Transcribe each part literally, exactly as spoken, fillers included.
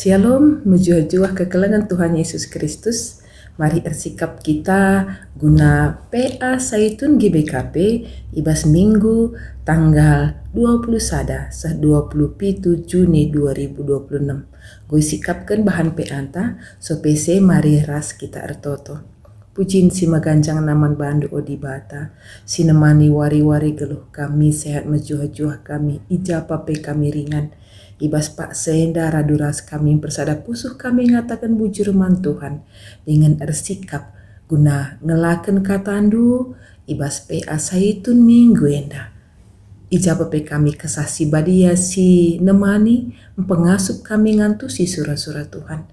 Shalom, mejuah-juah kekelengen Tuhan Yesus Kristus. Mari ersikap kita guna P A Saitun G B K P i bas Minggu tanggal dua puluh sada seh dua puluh pitu Juni dua ribu dua puluh enam. Enggo isikapken bahan P A-nta, so pe se mari ras kita ertoto. Pujin si meganjangna man bandu, o Dibata, si nemani wari-wari geluh kami, sehat mejuah-juah kami, i ja pa pe kami ringan. I bas paksa enda radu ras kami mpersada pusuh kami ngataken bujur man Tuhan, dingen ersikap guna ngelaken katandu i bas P A Saitun minggu enda. I ja pa pe kami Kesah Si Badia si nemani, mpengasup kami ngantusi sura-sura Tuhan.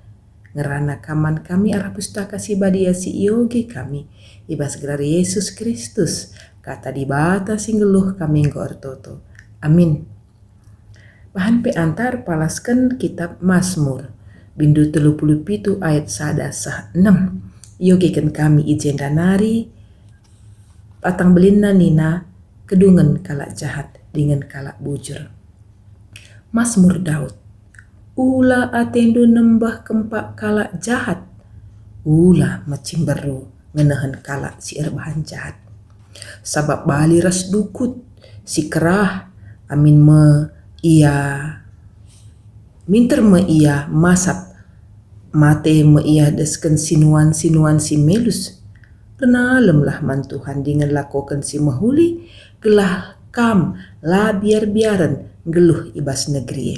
Ngerana Kam man kami arah Pustaka Si Badia si ioge kami, i bas gelar Yesus Kristus, Kata Dibata si nggeluh, kami enggo ertoto. Amin. Bahan P A-nta erpalasken kitab Masmur, bindu telu puluh pitu ayat sada seh enem. Iogeken kami i jenda nari, batang belinna nina, Kedungen Kalak Jahat dingen Kalak Bujur. Masmur Daud. Ula atendu nembeh kempak kalak jahat, ula mecimberu ngenehen kalak si erbahan jahat. Sabap bali ras dukut si kerah, amin me ia, minter me ia masap, mate me ia desken sinuan-sinuan si melus. Ernalemlah man Tuhan dingen lakoken si mehuli, gelah kam la biar-biaren nggeluh i bas negeri e.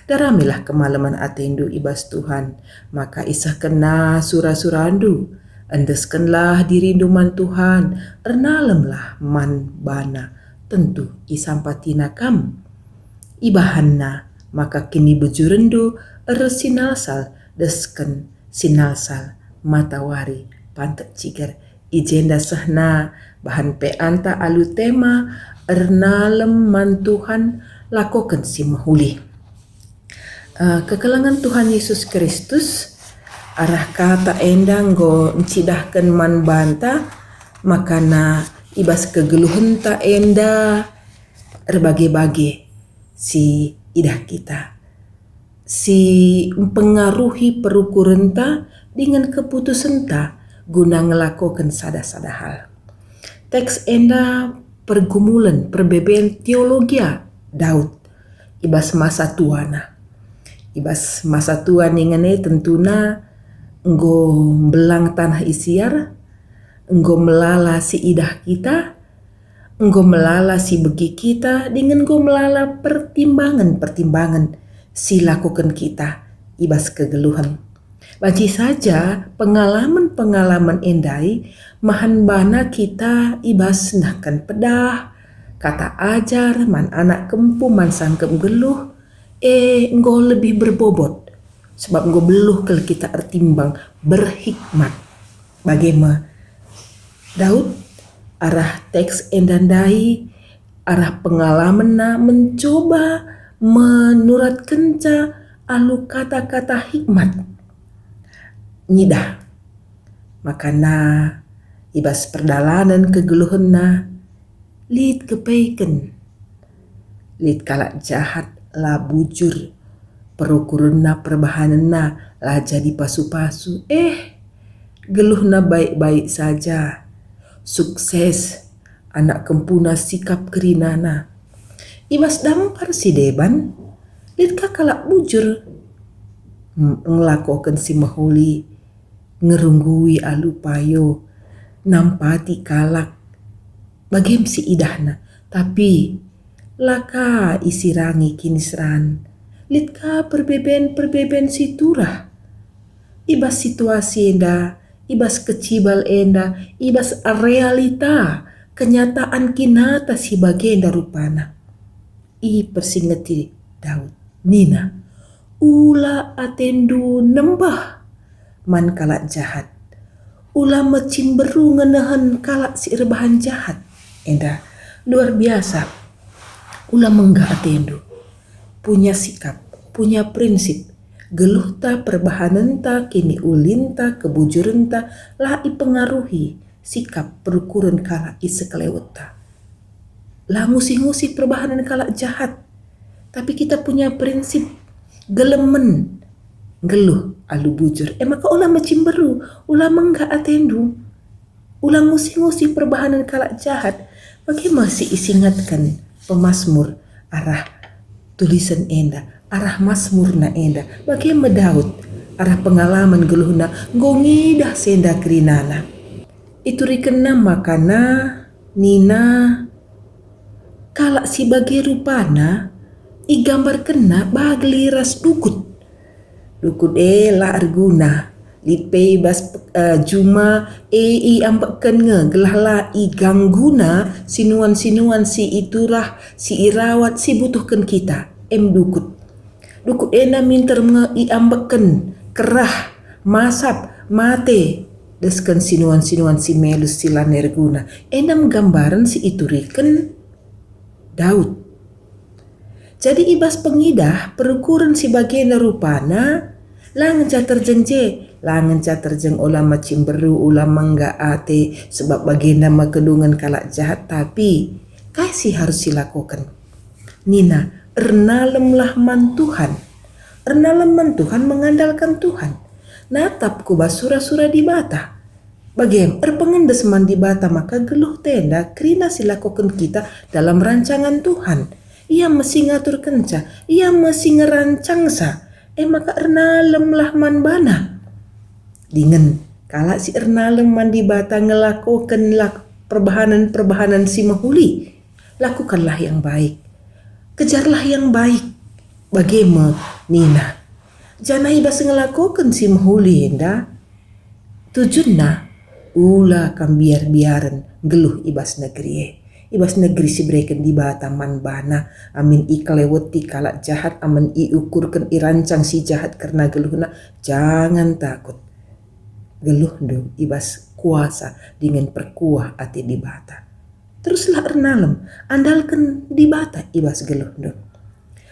Daramilah kemalemen atendu i bas Tuhan, maka isehkenNa sura-surandu. Endeskenlah dirindu man Tuhan, ernalemlah man baNa, tentu isampatiNa kam. IbahanNa maka kinibujurenndu ersinalsal desken sinalsal matawari pantek ciger. I jenda sehna bahan P A-nta alu tema Ernalem man Tuhan, Lakoken si Mehuli. Eh, kekelengen Tuhan Yesus Kristus, arah kata enda enggo ncidahken man banta, makana i bas kegeluhenta enda erbage-bage si idah kita, si mpengaruhi perukurenta dingen keputusenta guna ngelakoken sada-sada hal. Teks enda pergumulen perbeben teologia Daud i bas masa tuana. I bas masa tua ningen e tentuna enggo mbelang taneh isiar, enggo melala si idah kita, enggo melala si begi kita, dingen enggo melala pertimbangen-pertimbangen si lakoken kita i bas kegeluhen. Banci saja pengalamen-pengalamen e ndai mahan bana kita i bas nehken pedah, kata ajar man anak kempu, man sangkep nggeluh, e enggo lebih berbobot, sebab enggo beluh kal kita ertimbang, berhikmat. Bage me Daud arah teks enda ndai, arah pengalamenna mencoba menuratkenca alu kata-kata hikmat. Ngidah makana i bas perdalanen kegeluhenna lit kepeken, lit kalak jahat, la bujur, perukurenna, perbahanenna la jadi pasu-pasu. Eh, geluhna baik-baik saja. Sukses, anak kempuna sikap kerinana. I bas dampar si deban, lit ka kalak bujur. M-, ngelakoken si mehuli, ngerunggui alu payo, nampati kalak. Bagem si idahna, tapi la ka isirangi kiniseran. Lit ka perbeben-perbeben si turah. I bas situasi enda, i bas kecibal enda, i bas realita, kenyataan kinata si bagenda rupana. Ipersingeti Daud, nina, "Ula atendu nembeh man kalak jahat. Ula mecimberu ngenehen kalak si erbahan jahat." Enda luar biasa. Ula menggah atendu. Punya sikap, punya prinsip. Geluhta, perbahanenta, kiniulinta, kebujurenta la ipengaruhi sikap perukuren kalak i sekelewetta. La ngusih-ngusih perbahanen kalak jahat, tapi kita punya prinsip gelemen, Nggeluh alu bujur, e maka ola mecimberu, ola menggah atendu, ola ngusi-ngusi perbahanen kalak jahat. Bage me si isingetken pemasmur arah tulisen enda, arah masmurna enda. Bage me Daud arah pengalaman geluhna enggo ngidah si enda kerinana. Iturikenna makana nina, kalak si bage rupana igambarkenna bali ras dukut. Dukut e la erguna, lit pe i bas, eh, juma e iambekken nge gelah la igangguna sinuan-sinuan si iturah, si irawat, si butuhken kita, em dukut. Dukut enda minter nge iambekken, kerah, masap, mate, desken sinuan-sinuan si melus si la erguna. Enda me gambaren si ituriken Daud. Jadi i bas pengidah perukuren si bagenda rupana, la ngenca terjeng je, la ngenca terjeng ola mecimberu, ola menggah ate, sebab bagenda me kedungen kalak jahat, tapi kai si harus silakoken? Nina, "Ernalemlah man Tuhan." Ernalem man Tuhan, mengandalkan Tuhan. Natap ku bas sura-sura Dibata. Bagem, erpengendes man Dibata maka geluh enda kerina si lakoken kita dalam rancangan Tuhan. Ia me si ngaturkenca, Ia me si ngerancangsa. E maka ernalemlah man baNa. Dingen, kalak si ernalem man Dibata ngelakokenlah perbahanen-perbahanen si mehuli. Lakukanlah yang baik. Kejarlah yang baik. Bage me nina. Janah i bas ngelakoken si mehuli enda, tujunna, ula kam biar-biaren nggeluh i bas negeri e. I bas negeri si ibereken Dibata man bana, amin ikeleweti kalak jahat, amin iukurken irancang si jahat kerna geluhna, jangan takut. Geluhndu i bas kuasa dingen perkuah ate Dibata. Teruslah ernalem, andalken Dibata i bas geluhndu.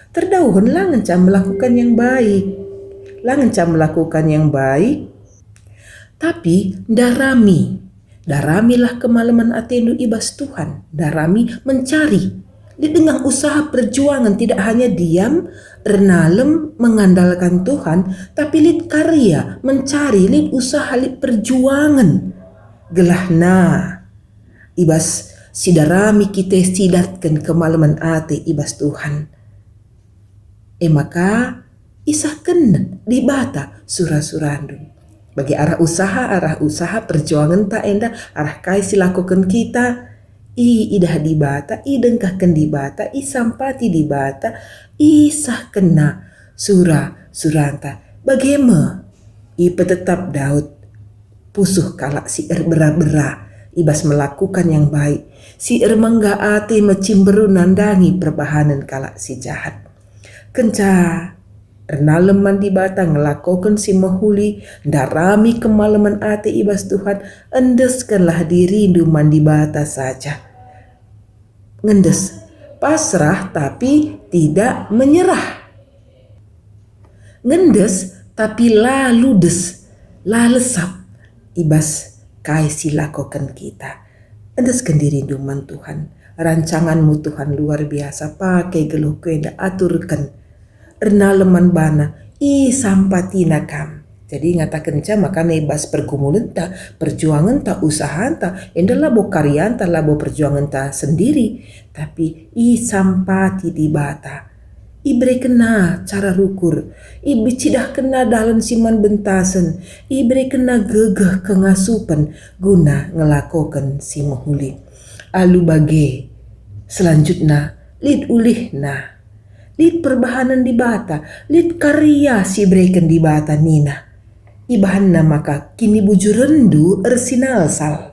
Terdauhen la ngenca melakukan yang baik. La ngenca melakukan yang baik, tapi ndarami. Daramilah kemalemen atendu i bas Tuhan. Darami mencari. Lit denga usaha perjuangan, tidak hanya diam, ernalem, mengandalkan Tuhan, tapi lit karya, mencari, lit usaha, lit perjuangan. Gelahna, i bas sidarami kita sidatken kemalemen ate i bas Tuhan. E maka, isahken Dibata sura-surandu. Bagi arah usaha, arah usaha perjuangenta enda, arah kai si lakoken kita, iidah Dibata, idengkahken Dibata, isampati Dibata, isahkenna sura-suranta. Bage me ipetetap Daud, pusuh kalak si erbera-bera i bas melakukan yang baik, si ermengga ate mecimberu nandangi perbahanen kalak si jahat. Kenca ernalem man Dibata, ngelakoken si mehuli, ndarami kemalemen ate i bas Tuhan, endeskenlah dirindu man Dibata saja. Ngendes, pasrah tapi tidak menyerah. Ngendes tapi la ludes, la lesap i bas kai si lakoken kita. Endesken dirindu man Tuhan. Rancanganmu Tuhan luar biasa, pake geluhku enda aturken. Ernalem man baNa, isampatina kam. Jadi ngatakenca maka i bas pergumulenta, perjuangenta, usahanta, enda labo karyanta, labo perjuangenta sendiri, tapi isampati Dibata. IberekenNa cara rukur, ibecidahkenNa dalan si man bentasen, iberekenNa gegeh kengasupen guna ngelakoken si mehuli. Alu bage, selanjutna, lit ulihna. Lit perbahanen Dibata, lit karya si ibereken Dibata nina. Ibahanna maka kinibujurenndu ersinalsal.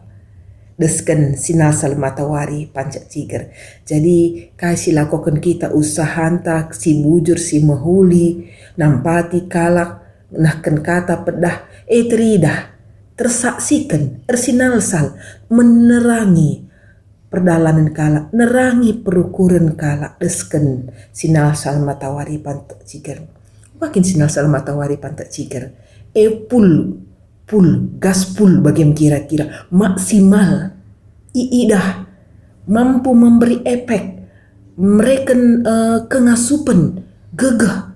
Desken sinalsal matawari pancak ciger. Jadi, kai si lakoken kita usahanta si bujur, si mehuli, nampati kalak, nehken kata pedah, e teridah, tersaksiken, ersinalsal, menerangi perdalanen kalak, nerangi perukuren kalak, desken sinalsal matawari pancak ciger. Makin sinalsal matawari pancak ciger. E pul, pul, gaspul bagem kira-kira, maksimal, iidah, mampu memberi efek, mereken, eh, kengasupen, gegeh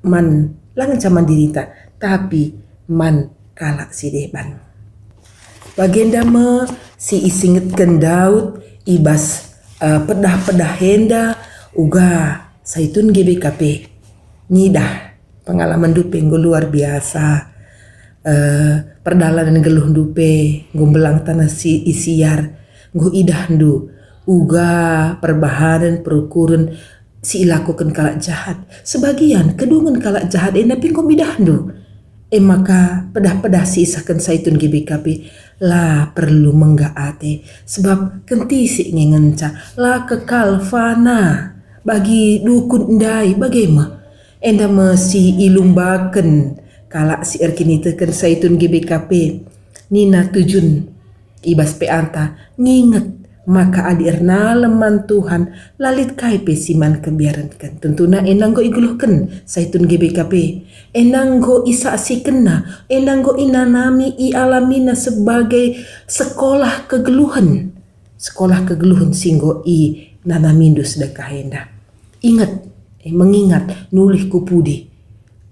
man La ngenca man dirinta, tapi man kalak si deban. Bagenda me si isingetken Daud i bas, eh, pedah-pedah enda, uga Saitun G B K P. Ngidah pengalamenndu pe enggo luar biasa. Eh, perdalanen nggeluhndu pe enggo mbelang taneh si isiar, enggo idahndu uga perbahanen, perukuren si ilakoken kalak jahat. Sebagian kedungen kalak jahat enda pe enggo idahndu. E maka pedah-pedah si isehken Saitun G B K P la perlu menggah ate, sebab kentisik nge ngenca, la kekal, fana. Bagi dukun ndai bage me. Enda me si ilumbaken kalak si erkiniteken Saitun G B K P. Nina tujun i bas P A-nta, nginget maka adi ernalem man Tuhan, la lit kai pe si man kebiarenken. Tentuna enda enggo igeluhken Saitun G B K P. Enda enggo isaksikenna, enda enggo inanami, ialamiNa sebagai sekolah kegeluhen. Sekolah kegeluhen si enggo inanamindu sedekah enda. Inget, eh, mengingat, nulih ku pudi.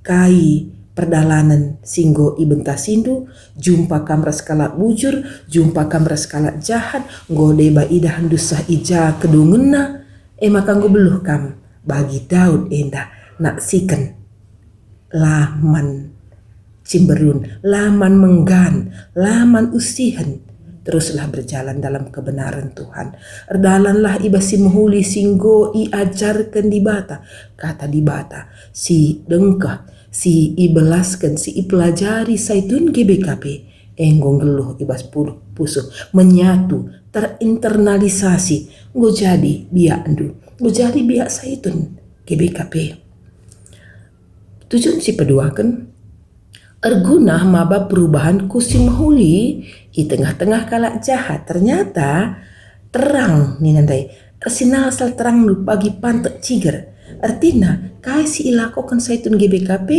Kai perdalanen si enggo ibentasindu, jumpa kam ras kalak bujur, jumpa kam ras kalak jahat, enggo deba idahndu seh i ja kedungenna, e maka enggo beluh kam bagi Daud enda naksiken. La man cimberun, la man menggan, la man usihen. Teruslah berjalan dalam kebenaran Tuhan. Erdalanlah i bas si mehuli si enggo iajarken Dibata, kata Dibata, si dengkeh, si ibelasken, si ipelajari Saitun G B K P, enggo nggeluh i bas puluh pusuh, menyatu, terinternalisasi, enggo jadi biakndu, enggo jadi biak Saitun G B K P. Tujun si peduaken, erguna maba perubahan ku si mehuli i tengah-tengah kalak jahat. Ternyata terang nina ndai, ersinalsal terang bagi pantek ciger. Ertina, kai si ilakoken Saitun G B K P,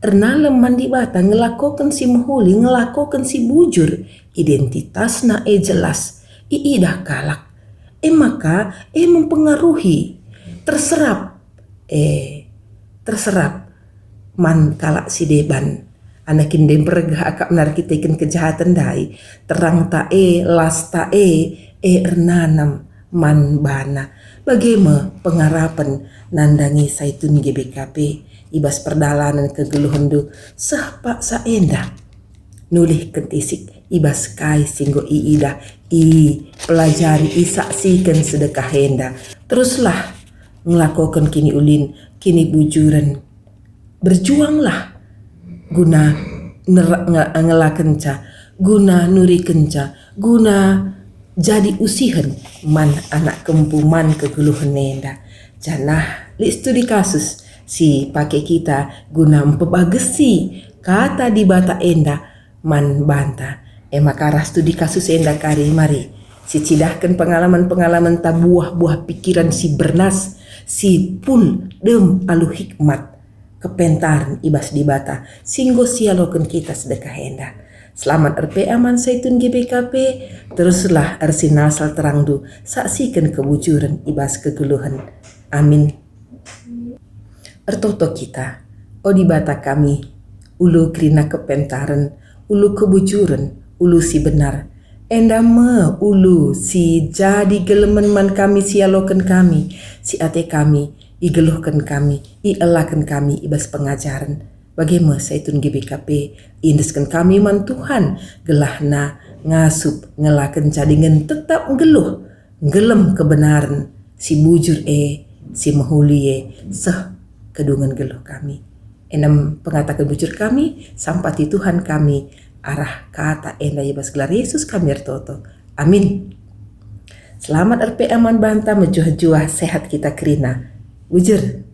ernalem man Dibata, ngelakoken si mehuli, ngelakoken si bujur, identitasna e jelas, iidah kalak. E maka, e mempengaruhi, terserap, eh, terserap man kalak si deban. Ana kin ndai mpergeh akapna erkiteken kejahaten ndai, terangta e, lasta e, e ernanam man bana. Bage me pengarapen nandangi Saitun G B K P i bas perdalanen kegeluhenndu seh paksa enda. Nulih kentisik i bas kai si enggo iidah, ipelajari, isaksiken sedekah enda. Teruslah ngelakoken kiniulin, kinibujuren. Berjuanglah guna ner-, nge-, ngelakenca, guna nurikenca, guna jadi usihen man anak kempu, man kegeluhen enda. Janah lit studi kasus si pake kita guna mpebagesi kata Dibata enda man banta. E maka arah studi kasus enda kari mari sicidahken pengalaman-pengalamenta, buah-buah pikiran si bernas, si pul dem alu hikmat kepentaren i bas Dibata si enggo sialoken kita sedekah enda. Selamat er-P A man Saitun G B K P, teruslah ersinalsal terangndu, saksiken kebujuren i bas kegeluhen. Amin. Ertoto kita, o Dibata kami, ulu kerina kepentaren, ulu kebujuren, ulu si benar. Enda me ulu si jadi gelemen man kami, sialoken kami, si ate kami, igeluhken kami, ielaken kami i bas pengajaren. Bage me Saitun G B K P, iendesken kami man Tuhan, gelahna ngasup ngelaken jadi nggeluh tetap nggeluh, nggelem kebenaren si bujur e, si mehuli e, seh kedungen geluh kami. Enem pengataken bujur kami, sampati Tuhan kami, arah kata enda i bas gelar Yesus kami ertoto. Amin. Selamat er-P A man banta, mejuah-juah sehat kita kerina. Bujur.